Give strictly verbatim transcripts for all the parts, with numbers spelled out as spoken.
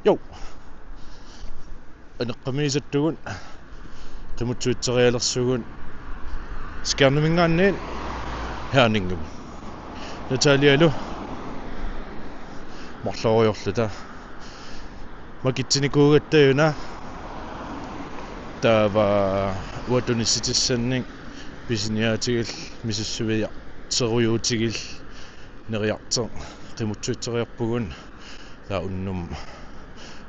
Jo. Aneqqamiisattugut qimuttuitserialersugut Skjerniminngaanniit Herningimut. Natalialu marloriarluta makitsinikuugatta una, taava uanga tunissitissannik pisiniaatigillu misissuiartorujuutigillu neriartoq qimuttuitseriarpugut. Taava unnummut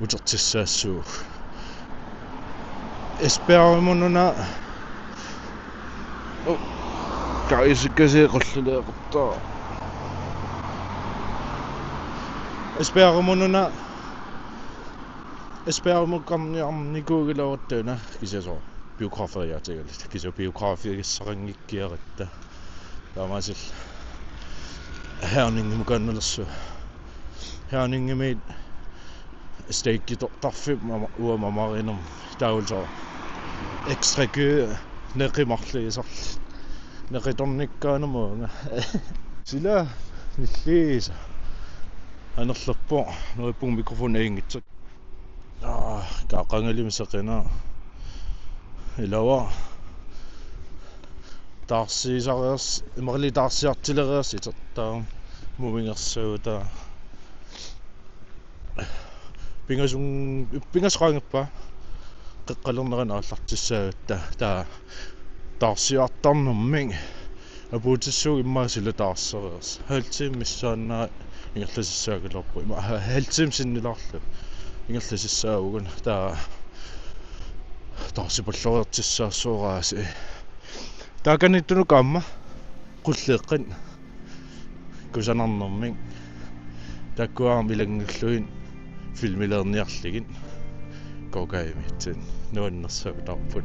utertissaassuugut. Esbjergimut una. Oh, kaisikkasi qullileeqartaa. Esbjergimut una. Esbjergimukarniarnikuugilaaratta una, kisianni soorlu biograferiaatigaluta, kisianni biografigissaqanngikkiaratta. Taamaasilluta Herningimut kaannalersu. Herningimiit steikitortarfik mama-, uanga mamarinermi taava soorlu ekstra kød neqi marluusarluni. Neqitornikkaanut uanga. Sila nilliisa. Anerlerpoq, neriuppunga mikrofoni ajunngitsoq. Aa, kaaqangali misaqina. Ilava. Taarsiisareers-, imaluunniit taarsiartilereersut itertaam mumingersagutaa. Pingasun-, pingasut qaangerpaat qeqqalernerani aallartissaagatta, taava taarsiartarnermik apuutissuugut immaqa sila taarsereersoq. Halv time missaanni ingerlasissaagaluarpugut. Ima ha-, halv time sinnilaarlugu ingerlasissaavugut, taava taarsipalloreertissaassooraasi. Taakaniittunut aamma qulleeqqat kusanarnermik. Taakkua aamma ilanngullugit filmiliorniarlugit. Kokaimiitsin nuannersuutaarput.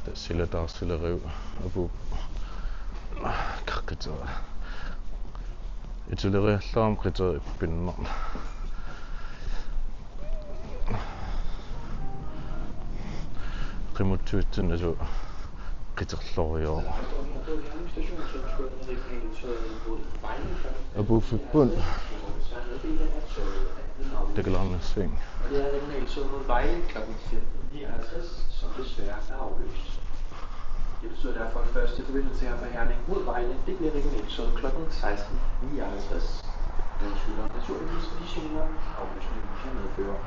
Tassa sila taarsilerivoq apuup kaqqitera. Ituleriallaramik qiteri ippinnarpoq. Qimuttuitsinni asu qiterloriaruk. Apuuffipput takulaarnassavik. Og det er regionaltoget mod Vejle klokken femten nioghalvtreds, som desværre er aflyst. Det betyder derfor, at første forbindelse her fra Herning mod Vejle, det bliver regionaltoget klokken seksten nioghalvtreds. Undskylder naturligvis for de gener, aflysningen kan medføre.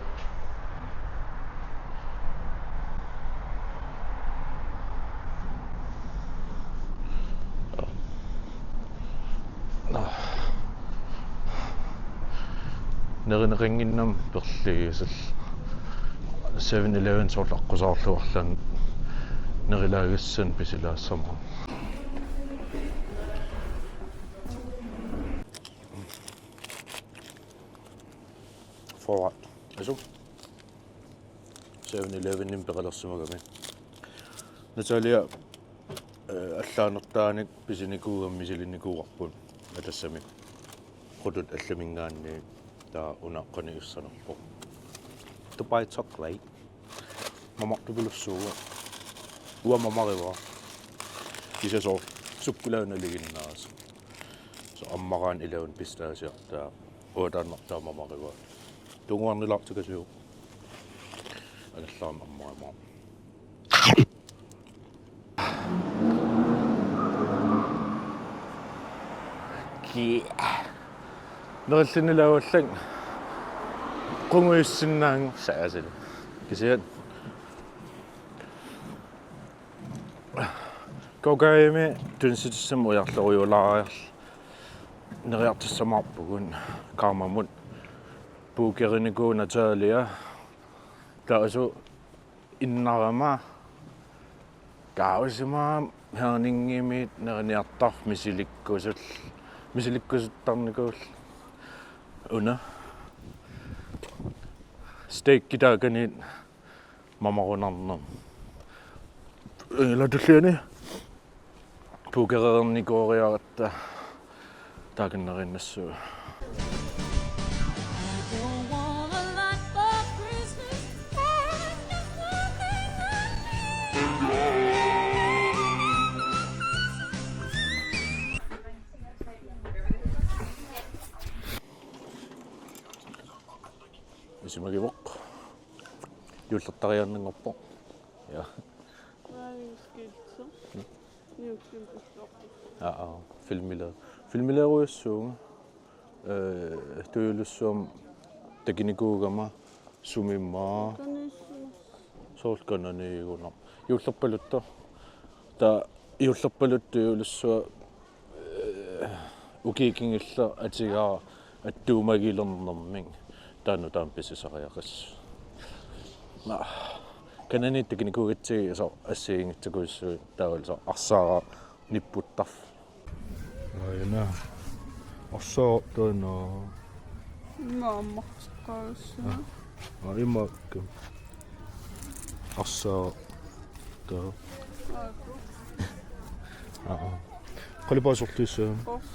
Nerineqannginnama perliisal Seven Eleven soorlu aqqusaarluarluni nerilaagissan pisilaassamaarpoq. Forret. Asu. Seven Elevenimi peqalersimagami. Natalia, eh, allaanertaanik pisinikuugami misilinnikuuarput. Atassami. Qutut allaminngaanniit, taava una qanoq issanerpoq. Dubai chocolate. Mamartupilussuuvoq. Uanga mamarivara. Kisianni soorlu sukkulaanut nalinginnaasoq. Soorlu ammaraanni iluani pistaasia, taava uanga taannartaa mamarivara. Tunguarnilaartikasiuk. Angerlarama ammarimaarpoq. Ki-, nerillinnilaarlunga qungujussinnaanngussaassallunga. Kisianni Kokaimi tunisitissami ujarlerujuulaariarl-, neriartissamaarpugut Karmamut. Bookerinikuuvoq Natalia. Taassuma innarama Kausima Herningimit neriniartarfik misilikkusul-, misilikkusuttarnikuuvoq una. Steakki taakaniit mamarunarneq. Ila tulliani bookereernikooriaratta taakinnariinnassuu. Isumagivoq. Juullertariaannanngorpoq. Ja. Aa, aa, filmile-, filmilerujussuunga. Eh, tujuulussuarmik takinikuugama sumimmaa. Soorlu kananiigunaq. Juullerpaluttoq. Taava juullerpaluttoq tujuulussuaq, eh, ukiut kingulleq atugaara attuumagilernermik taanna taama pisisariaqassaaq. Naa, kananiit takinikuugatsigit soorlu assigiinngitsorujussuit taavalu soorlu arsaaraq nipputtarfik. Aajuna. Arsaaraq taanna. Maammarteqqaassaaq. Aa, imaakka. Arsaaraq. Taa. Aa. Aa. Qalipaasortuussaa. Qorsu.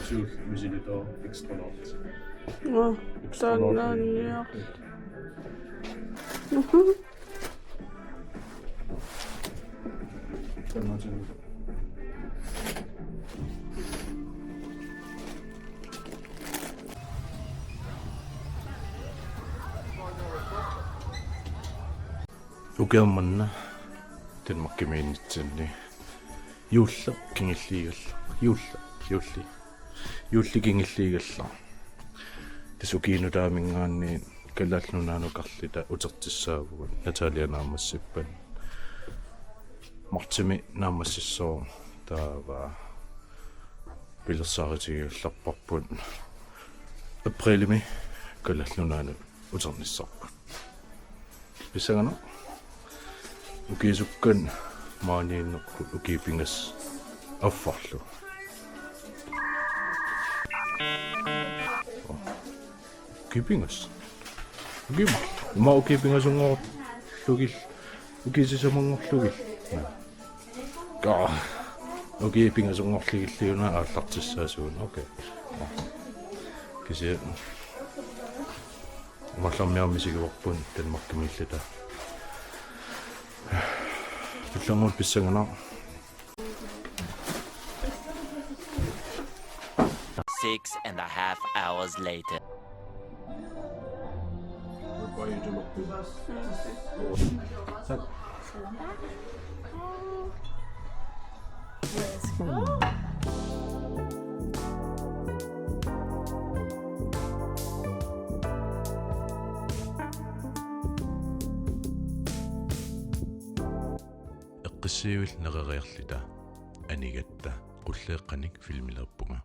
Suut misilitoo extra large. Aa, extra large. Taannaanniaq. Mhm. Ukioq manna Danmarkimiinnitsinni juullip kingulliup, juullip, juulli. Juullip kingulliup. Tassa ukiup nutaaminngaanniit Kalaallit Nunaannut karluta utertissaavugut, Natalia naammassippat. Martimi naammassissooq, taava pilersaarutigilluarparput. Aprilimi Kalaallit Nunaannut uternissarput. Pissanganaq. Ukiut sukkanik maaniinnerput ukiut pingasut affarlu. Ukiut pingasut. Ukiut marluk. Ima ukiut pingasunngorlugit. Ukiut sisamanngorlugit. Kaa. Ukiut pingasunngorlugilli una aallartissaasugut. Okay. Kisianni umallarmiarmi sigivarput Danmarkimiilluta. Tullinnguit pissanganaq. Six and a half hours later. Eqqissivillu nereriarluta anigatta qulleeqqanik filmilerpunga.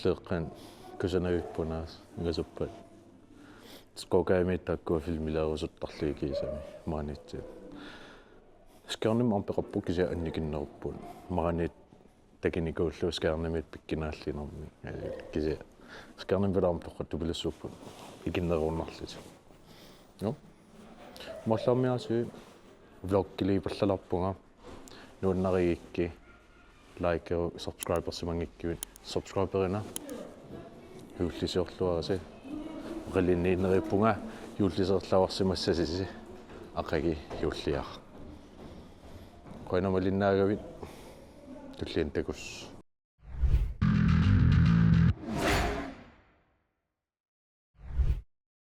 Leeqqan kusanavippunga ingasuppat. Skokajami taakkua filmiliorusuttarlugit kiisami maaniittoq. Skærnimik aamma peqarput kisianni annikinnerupput. Maaniit takunikuullugu skærnimit pikkunaallinermi. Kisianni skærnimik aamma peqartupilussuupput ikinnerunnarlutik. Jo. Mollaamiaasi vloggiliippallalarpunga. Nuannarigukku like subscribersimanngikkuit subscriberina. Juullisiorluarisi. Oqallinniinneriuppunga juulliserluarsimassasusi. Aqagu juulliaq. Qujanaq malinnaagavit. Tulliani takuss.